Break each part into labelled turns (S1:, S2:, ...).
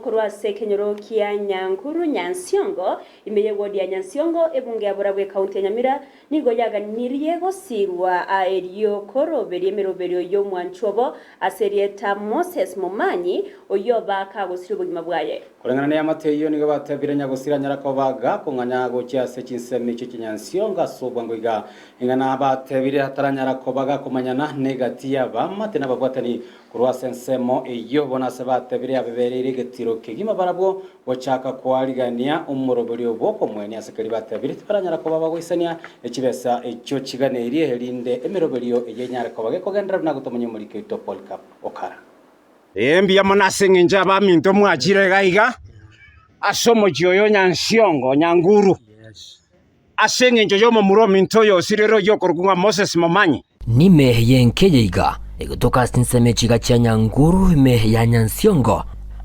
S1: korwa ase ekenyoro kia Nyankuru, Nyansiongo, ime y'ewodi ya Nyansiongo, ebunge ya Borabu ekaunti ya Nyamira, nigo yaganirie gosiirwa erio koroberia emeroberio y'omwanchwa obo ase erieta Moses Momanyi, oyio oba kagosiria obogima bwaye.
S2: Koreng'ana neamate eyio nigo batebire nyagosira anyara koba gakong'anya gochia ase chinsemo echio chinyansiongo ase obwango iga. Ing'ana batebire ataranyara koba gakomanyana negati y'abaamate nababwatani Korwa ase ensemo eyio bono ase batebire abebereire egetiro kegima barabwo gochaka koarigania omoroberio bw'okomoenia ase keria batebire tibaranyara koba bagoisania echibesa echio chiganeirie erinde emeroberio eyio enyare koba gekogenderera buna gotomanya omoriki oito Polycarp Okara.
S3: Ee, mbuya mono ase engencho y'abaminto mwachire iga iga ase omochie oyo o Nyansiongo, Nyanguru. Ase engencho y'omomura ominto oyo osirire oyio okorokwa ng'a Moses Momanyi.
S4: Nime y'enkeye iga egotoka ase chinsemo echiga chia Nyanguru ime ya Nyansiongo,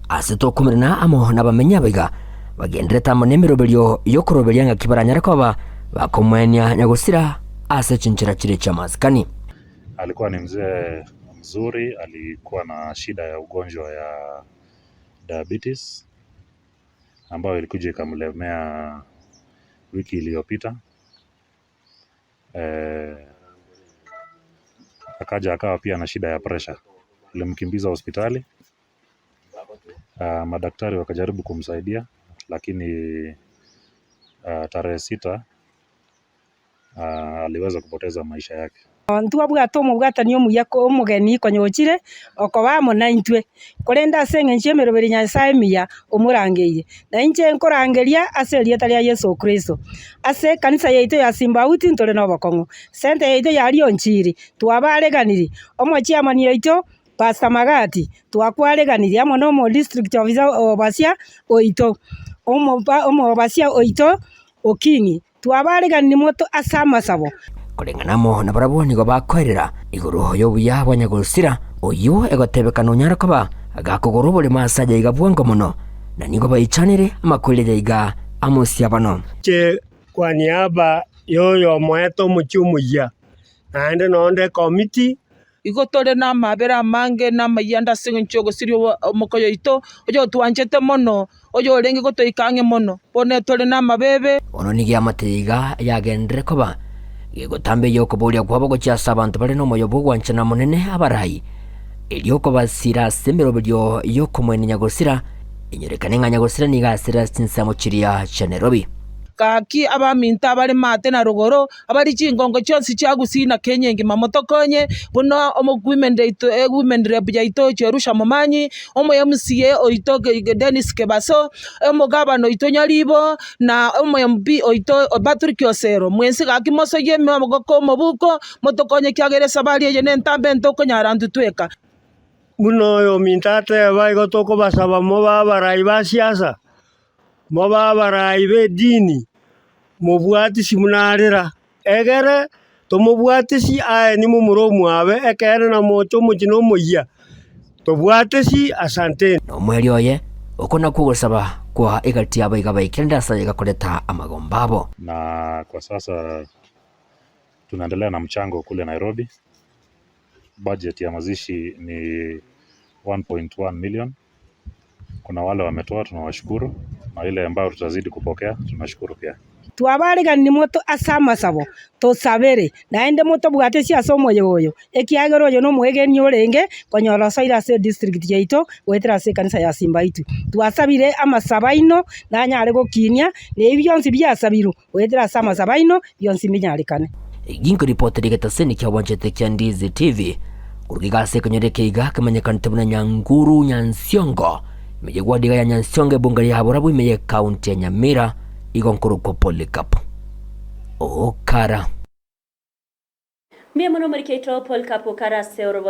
S4: ase tokomerana amo nabamenyi aba iga bagenderete amo nemeroberio y'okoroberia ng'aki baranyare koba bakomoenia nyagosira ase chinchera chire chi'amasikani.
S5: Alikuwa ni mzee mzuri, alikuwa na shida ya ugonjwa ya diabetes ambayo ilikuja ikamlemea wiki iliyopita. Eh, akaja akawa pia na shida ya pressure, ilimkimbiza hospitali. Ah, madaktari wakajaribu kumsaidia lakini ah, tarehe 6 aliweza kupoteza maisha yake.
S6: Ntwabwate omobwatani omuya omogeni konya ochire okoba amo naintwe, korende ase engencho y'emeroberi ya Nyasae emiya omorangeirie. Na inche nkorangeria ase erieta ria Yeso Kristo. Ase ekanisa yaito ya Simbauti ntore nobokong'u, center yaito ya Rionchiri twabareganirie, omochiamani oito Pastor Magati twakwareganirie amo na omo district officer overseer oito, omo overseer oito Okinyi. Twabareganirie moto ase amasabo.
S4: Koreng'ana amo nabarabwo nigo bakoerera igoro y'obuya bwa nyagosira, oyio egotebekana onyare koba gakogora oboremo ase aye iga bwango mono, na nigo baichanere amakweri aye iga amosiabano.
S7: Inche kwa niaba y'oyomoete omochie omoyia, naende nonde ekomiti.
S8: Igo tore namabera amange na amayianda ase engencho y'ogosiria omokoyo oito, oyotwanchete mono, oyorenge gotoika ang'e mono. Bono tore namabebe.
S4: Bono nigo eamate iga yagenderere koba gegotambia okoboria kwabo gochia ase abanto bare nomoyo bw'ogwanchana Omonene abarai, erio okobasira ase emeroberio y'okomoenia nyagosira, enyorekane ng'a nyagosira nigo asire ase chinsemo chiria chia Nairobi.
S8: Gaki abaminto abare maate na rogoro, Abare chingongo chionsi chia Gusii na Kenya engima motokonye, buna women rep yaito Jerusha Momanyi, omo MCA oito Dennis Kebaso, omogabana oito Nyaribo, na omo MP oito Patrick Osero. Mwensi gaki mosoyie amaboko omobuko, motokonye ekiagera esabari eye nentambe ntokonyara intwe tweka.
S7: Buna oyominto ateba, igo tokobasaba mobe abarai ba siasa, mobe abarai b'edini. Mobwatisi buna arera, egere tomobwatisi aye nimomura omwabe, ekeene namoche omochie nomoyia, tobwatisi asanteni.
S4: Na omoerio oye, oko nakwo ogosaba kwa egati yabo iga baikire ase aye gakoreta amagomba abo.
S5: Na kwa sasa tunaendelea na mchango kule Nairobi. Budget ya mazishi ni 1.1 million. Kuna wale wametoa tunawashukuru, na ile ambayo tutazidi kupokea tunashukuru pia.
S6: Twabareganirie moto ase amasabo, tosabere, naende motobwatesie ase omoyega oyo, ekiagera oyo nomoegeni orenge konyora osoire ase edistrict yaito goetera ase ekanisa ya Simbaitwe. Twasabire amasabo aino nanyare gokinia, na ebi bionsi biasabirwe goetera ase amasabo aino bionsi mbinyarekane.
S4: Ginkoripotera egetaseni ki'obwanchete kia Ndizi TV, korwa iga ase ekenyoro eke iga kemanyekanete buna Nyanguru Nyansiongo, ime y'eward iga ya Nyansiongo ebunge ya Borabu ime y'ecounty ya Nyamira, igo nkorokwa Polycarp Okara.
S1: Mbuya mono omoriki oito Polycarp Okara ase orobo.